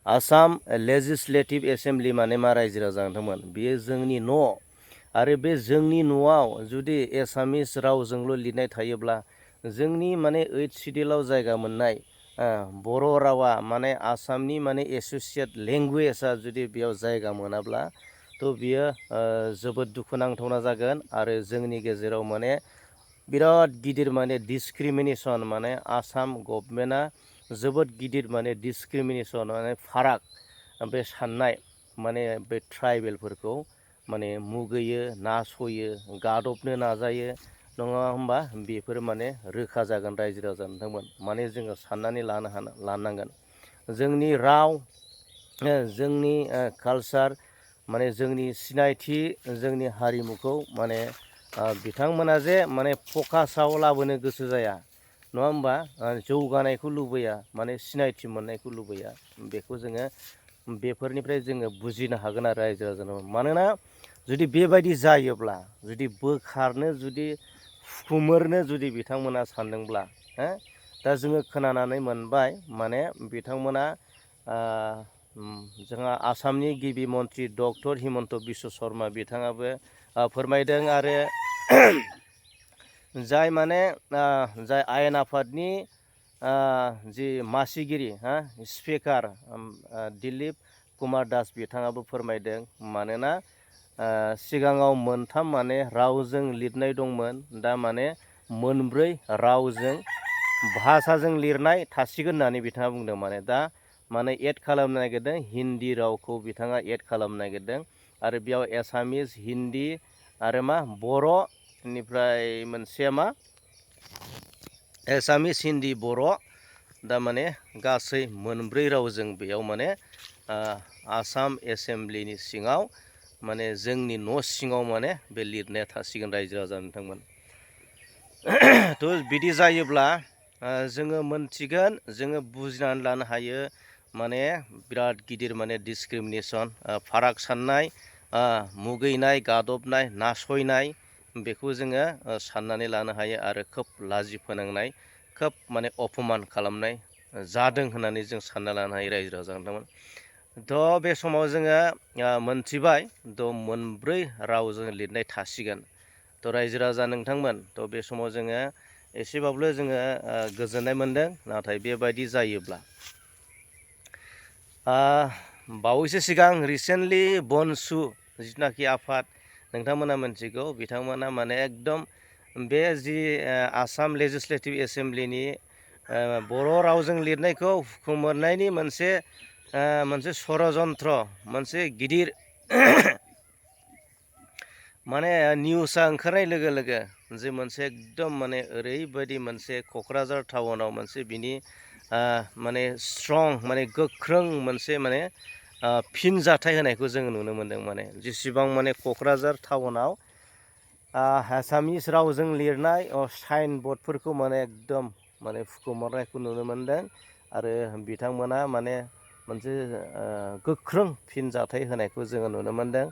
Assam legislative assembly माने मा रायजो राजा नोंथांमोन बेयो जोंनि न' आरो बे जोंनि न'आव जुदि एसामिस रावजोंल' लिरनाय थायोब्ला जोंनि माने 8 सिडिउलाव जायगा मोननाय बर' रावा माने आसामनि माने एस'सियेट लेंगुवेजआ जुदि बेयाव जायगा मोनाब्ला थ' बियो जोबोद दुखुनांथावना जागोन आरो जोंनि गेजेराव माने बिराद गिदिर माने डिसक्रिमिनेसन माने आसाम गभर्नमेन्टआ जोबोद गिदिर माने डिसक्रिमिनेसन माने फाराग बे साननाय माने बे ट्राइबेलफोरखौ माने मुगैयो नासयो गादबनो नाजायो नङा होमबा बेफोर माने रोखा जागोन रायजो राजा नोंथांमोन माने जोङो साननानै लानांगोन जोंनि राव जोंनि कालचार माने जोंनि सिनायथि जोंनि हारिमुखौ माने बिथांमोना जे माने फकासाव लाबोनो गोसो जाया नङा होमबा जौगानायखौ लुबैया माने सिनायथि मोननायखौ लुबैया बेखौ जोङो बेफोरनिफ्राय जोङो बुजिनो हागोन आरो रायजो राजानाव मानोना जुदि बेबायदि जायोब्ला जुदि बोखारनो जुदि हुखुमोरनो जुदि बिथांमोना सानदोंब्ला दा जोङो खोनानानै मोनबाय माने बिथांमोना जोंहा आसामनि गिबि मन्त्रि डक्टर हिमन्त बिश्व शर्मा बिथाङाबो फोरमायदों आरो जाय माने जाय आयेन आफादनि जि मासिगिरि स्पिकार दिलीप कुमार दास बिथाङाबो फोरमायदों मानोना सिगाङाव मोनथाम माने रावजों लिरनाय दंमोन दा माने मोनब्रै रावजों भाषाजों लिरनाय थासिगोन होननानै बिथाङा बुंदों माने दा माने एड खालामनो नागिरदों हिन्दी रावखौ बिथाङा एड खालामनो नागिरदों आरो बेयाव एसामिस हिन्दी आरो मा बर' बेनिफ्राय मोनसेया मा एसामिस हिन्दी बर' दा माने गासै मोनब्रै रावजों बेयाव माने आसाम एसेम्बलिनि सिङाव माने जोंनि न' सिङाव माने बे लिरनाया थासिगोन रायजो राजा नोंथांमोन थ' बिदि जायोब्ला जोङो मोनथिगोन जोङो बुजिनानै लानो हायो माने बिराद गिदिर माने डिसक्रिमिनेसन फाराग साननाय मुगैनाय गादबनाय नासयनाय बेखौ जोङो साननानै लानो हायो आरो खोब लाजि फोनांनाय खोब माने अपमान खालामनाय जादों होननानै जों सानना लानो हायो रायजो राजा नोंथांमोन थ' बे समाव जोङो मोनथिबाय थ' मोनब्रै रावजों लिरनाय थासिगोन थ' रायजो राजा नोंथांमोन थ' बे समाव जोङो एसेबाबो जोङो गोजोननाय मोनदों नाथाय बेबायदि जायोब्ला बावैसो सिगां रिसेन्टलि बनसु जिथुनाखि आफाद नोंथांमोना मिथिगौ बिथांमोना माने एकदम बे जि आसाम लेजिस्लेटिभ एसेम्बलिनि बर' रावजों लिरनायखौ हुखुमोरनायनि मोनसे षड़यन्त्र मोनसे गिदिर माने निउसआ ओंखारनाय लोगो लोगो जे मोनसे एकदम माने ओरैबायदि मोनसे क'क्राझार टाउनाव मोनसे बिनि माने स्ट्रं माने गोख्रों मोनसे माने फिनजाथाय होनायखौ जोङो नुनो मोनदों माने जेसेबां माने क'क्राझार टाउनाव एसामिस रावजों लिरनाय साइन बर्डफोरखौ माने एकदम माने हुखुमोरनायखौ नुनो मोनदों आरो बिथांमोना माने मोनसे गोख्रों फिनजाथाय होनायखौ जोङो नुनो मोनदों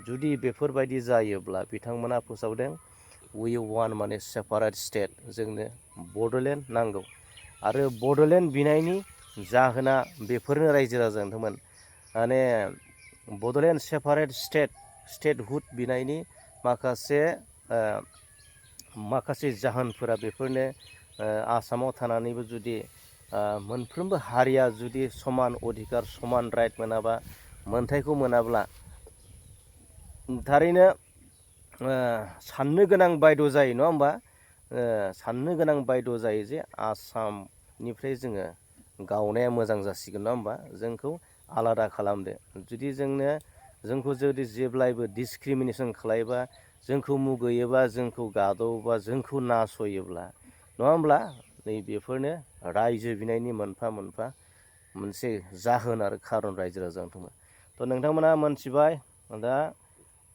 जुदि बेफोरबायदि जायोब्ला बिथांमोना फोसावदों वी वान माने सेपारेट स्टेट जोंनो बड'लेण्ड नांगौ आरो बड'लेण्ड बिनायनि जाहोना बेफोरनो रायजो राजा नोंथांमोन माने बड'लेण्ड सेपारेट स्टेटहुड बिनायनि माखासे जाहोनफोरा बेफोरनो आसामाव थानानैबो जुदि मोनफ्रोमबो हारिया जुदि समान अधिकार समान राइट मोनाबा मोनथायखौ मोनाब्ला थारैनो साननो गोनां बायद' जायो नङा होमबा साननो गोनां बायद' जायो जे आसामनिफ्राय जोङो गावनाया मोजां जासिगोन नङा होमबा जोंखौ आलादा खालामदो जुदि जोंखौ जुदि जेब्लायबो डिसक्रिमिनेसन खालायोबा जोंखौ मुगैयोबा जोंखौ गादबोबा जोंखौ नासयोब्ला नङा होमब्ला नै बेफोरनो रायजो बिनायनि मोनफा मोनफा मोनसे जाहोन आरो खारन रायजो राजा नोंथांमोन थ' नोंथांमोना मोनथिबाय दा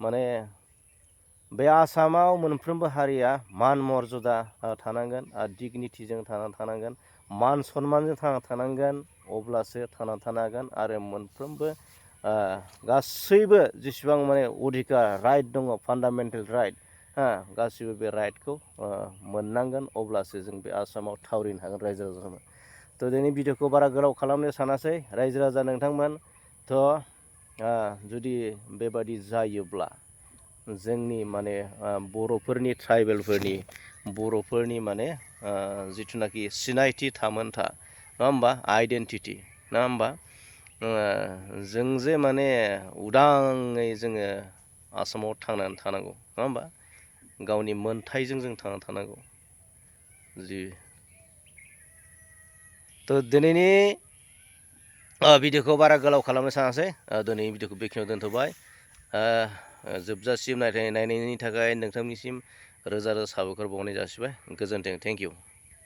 माने बे आसामाव मोनफ्रोमबो हारिया मान मर्यादा थानांगोन डिगनिटिजों थानांगोन मान सन्मानजों थानांगोन अब्लासो थांना थानो हागोन आरो मोनफ्रोमबो गासैबो जेसेबां माने अधिकार राइट दङ फान्डामेन्टेल राइट गासैबो बे राइटखौ मोननांगोन अब्लासो जों बे आसामाव थावरिनो हागोन रायजो राजाफोर थ' दिनै भिडिअखौ बारा गोलाव खालामनो सानासै रायजो राजा नोंथांमोन। थ' जुदि बेबादि जायोब्ला जोंनि माने बर'फोरनि बर'फोरनि माने जिथुनाखि सिनायथि थामोनथा नङा होमबा आइडेन्टिटि नङा होमबा जों जे माने उदाङै जोङो आसामाव थांनानै थानांगौ नङा होमबा गावनि मोनथायजों जों थांनानै थानांगौ थ' दिनैनि भिडिअखौ बारा गोलाव खालामनो सानासै दिनैनि भिडिअखौ बेखिनियाव दोनथ'बाय जोबजासिम नायनायनि थाखाय नोंथांनिसिम रोजा रोजा साबायखर बावनाय जासिबाय गोजोन्थों थेंक इउ।